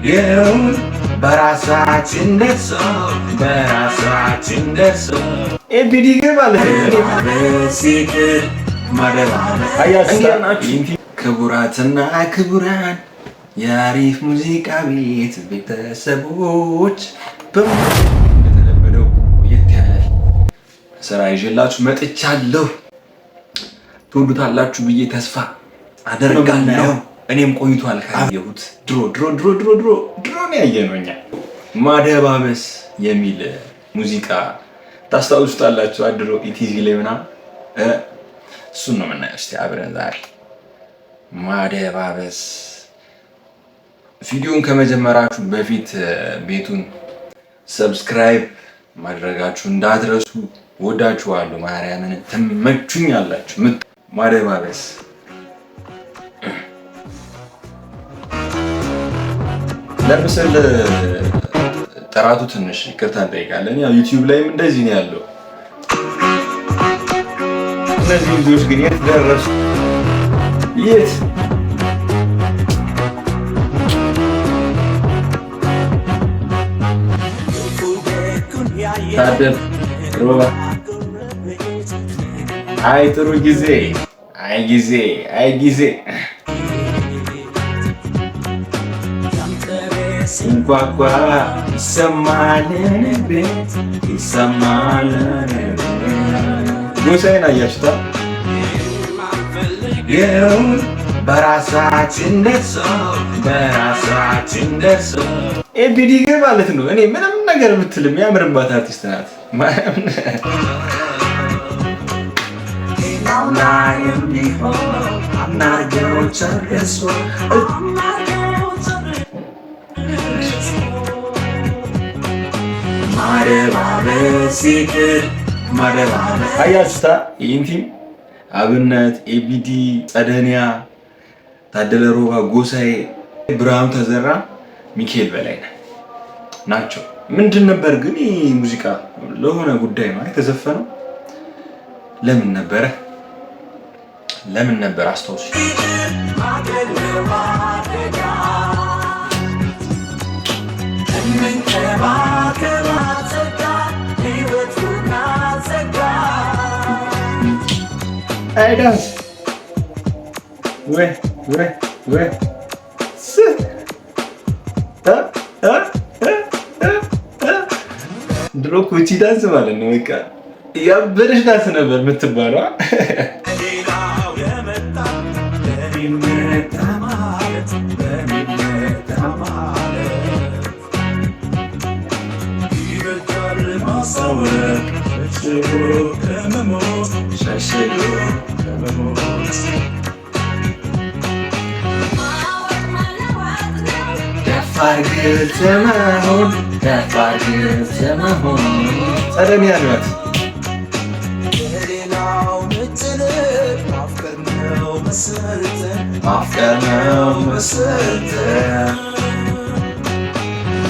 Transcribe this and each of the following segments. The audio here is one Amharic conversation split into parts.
የፈልገውን በራሳችን ደርሶ፣ በራሳችን ደርሶ። ኤቢዲ ግን ማለት ነው። ሲቅር ማደባበስ። ክቡራትና ክቡራን የአሪፍ ሙዚቃ ቤት ቤተሰቦች፣ እንደተለመደው ቆየት ያለ ስራ ይዤላችሁ መጥቻለሁ። ትወዱታላችሁ ብዬ ተስፋ አደርጋለሁ። እኔም ቆይቷል ካየሁት። ድሮ ድሮ ድሮ ድሮ ድሮ ድሮ ነው ያየነው እኛ። ማደባበስ የሚል ሙዚቃ ታስታውሱታላችሁ? ድሮ ኢቲቪ ላይ ምናምን፣ እሱን ነው የምናየው። እስኪ አብረን ዛሬ ማደባበስ። ቪዲዮን ከመጀመራችሁ በፊት ቤቱን subscribe ማድረጋችሁ እንዳትረሱ። ወዳችኋለሁ። ማርያምን ትመቹኛላችሁ። ማደባበስ። ለምስል ጥራቱ ትንሽ ይቅርታ እንጠይቃለን። ያው ዩቲዩብ ላይም እንደዚህ ነው ያለው። እነዚህ ልጆች ግን የት ደረሱ? የት? ታደል ሮባ፣ አይ ጥሩ ጊዜ፣ አይ ጊዜ፣ አይ ጊዜ። ሲንኳኳ ይሰማል ቤት፣ ይሰማል። ጎሳዬን አያችሁታ? በራሳችን ደርሶ፣ በራሳችን ደርሶ። ኤቢዲ ግን ማለት ነው፣ እኔ ምንም ነገር ብትል የሚያምርባት አርቲስት ናት። አያችሁታ? ይህን team አብነት፣ ኤቢዲ፣ ጸደኒያ፣ ታደለ ሮባ፣ ጎሳዬ፣ ብርሃኑ ተዘራ፣ ሚካኤል በላይነህ ናቸው። ምንድን ነበር ግን ይህ ሙዚቃ? ለሆነ ጉዳይ ነው የተዘፈነው። ለምን ነበረ? ለምን ነበር? አስታውሱ። አይ ዳንስ፣ ወይ ወይ ወይ! ድሮ ኮቺ ዳንስ ማለት ነው። በቃ ያበደች ዳንስ ነበር የምትባለው። ደፋር ግልጽ መሆን፣ ደፋር ግልጽ መሆን። ጸደኒያ ናት። ማፍቀር ነው መሰልጠን።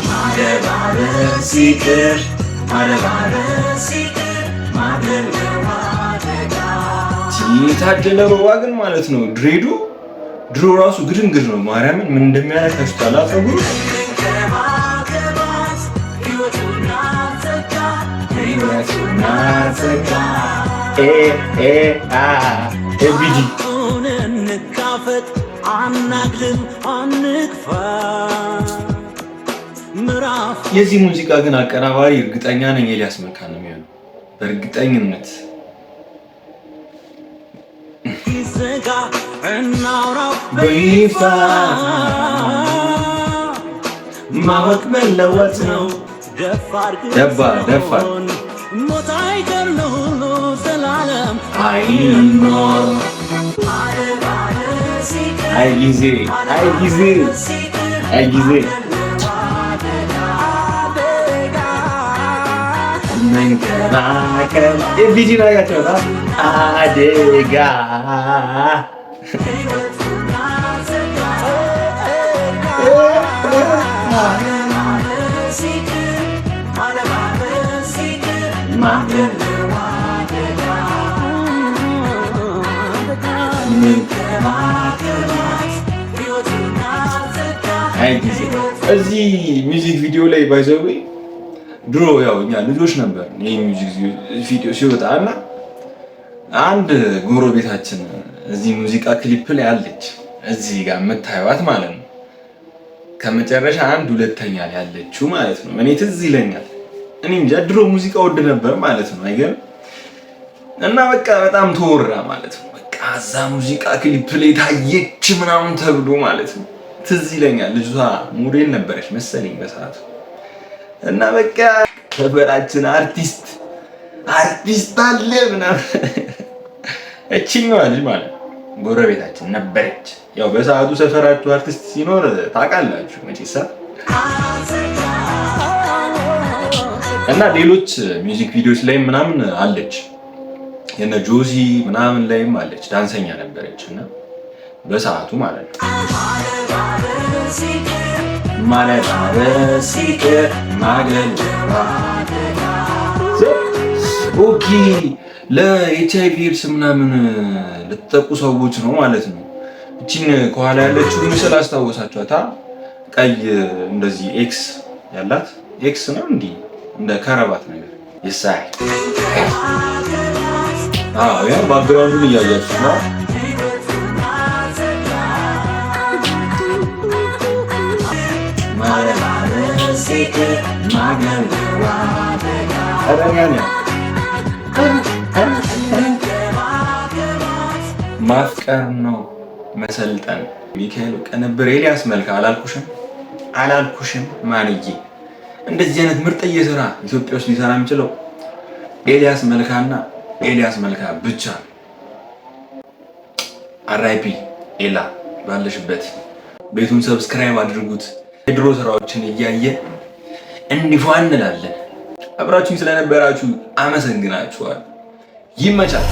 ማደባበስ ይቅር፣ ማደባበስ ይቅር። የታደለ ሮባ ግን ማለት ነው፣ dread ኡ ድሮ ራሱ ግድንግድ ነው። ማርያምን ምን እንደሚያደርግ ታሽቷል። ፀጉሩ ኤቢዲ። የዚህ ሙዚቃ ግን አቀናባሪ እርግጠኛ ነኝ ኤልያስ መልካ ነው የሚሆነው በእርግጠኝነት። በይፋ ማወቅ መለወጥ ነው። ደፋር ደፋር አይኖር። አይ ጊዜ፣ አይ ጊዜ፣ አይ ጊዜ። መንከባከብ። ኤቢጂ ናያቸው አደጋ። አይ ጊዜ። እዚህ music video ላይ by the way ድሮ ያው እኛ ልጆች ነበር ይህ music video ሲወጣ እና አንድ ጎረቤታችን እዚህ ሙዚቃ ክሊፕ ላይ አለች፣ እዚህ ጋር የምታዩት ማለት ነው። ከመጨረሻ አንድ ሁለተኛ ላይ ያለችው ማለት ነው። እኔ ትዝ ይለኛል። እኔ እንጃ ድሮ ሙዚቃ ወድ ነበር ማለት ነው። አይገርም? እና በቃ በጣም ተወራ ማለት ነው። በቃ እዛ ሙዚቃ ክሊፕ ላይ ታየች ምናምን ተብሎ ማለት ነው። ትዝ ይለኛል። ልጅቷ ሞዴል ነበረች መሰለኝ በሰዓቱ። እና በቃ ሰፈራችን አርቲስት አርቲስት አለ ምናምን እችኛዋ ልጅ ማለት ነው ጎረቤታችን ነበረች። ያው በሰዓቱ ሰፈራችሁ አርቲስት ሲኖር ታውቃላችሁ መቼሳ። እና ሌሎች music videos ላይ ምናምን አለች፣ የነ ጆሲ ምናምን ላይም አለች፣ ዳንሰኛ ነበረች እና በሰዓቱ ማለት ነው። ማለባበስ ይቅር ማገለባ። Okay፣ ለኤች አይ ቪ ኤድስ ምናምን ለተጠቁ ሰዎች ነው ማለት ነው። እቺን ከኋላ ያለችው ምስል አስታወሳችኋታ? ቀይ እንደዚህ X ያላት፣ X ነው እንዲህ እንደ ከረባት ነገር ይሳይ። አዎ፣ ያ background ኡን እያያችሁ ነው። ማለባበስ ይቅር ማገለባ። ኧረ ማፍቀር ነው መሰልጠን። ሚካኤል ቅንብር ኤልያስ መልካ። አላልኩሽም አላልኩሽም ማንዬ? እንደዚህ አይነት ምርጥ ስራ ኢትዮጵያ ውስጥ ሊሰራ የሚችለው ኤልያስ መልካና ኤልያስ መልካ ብቻ። RIP ኤላ፣ ባለሽበት። ቤቱን subscribe አድርጉት። የድሮ ስራዎችን እያየ እንዲፏ እንላለን። አብራችሁኝ ስለነበራችሁ አመሰግናችኋል። ይመቻል።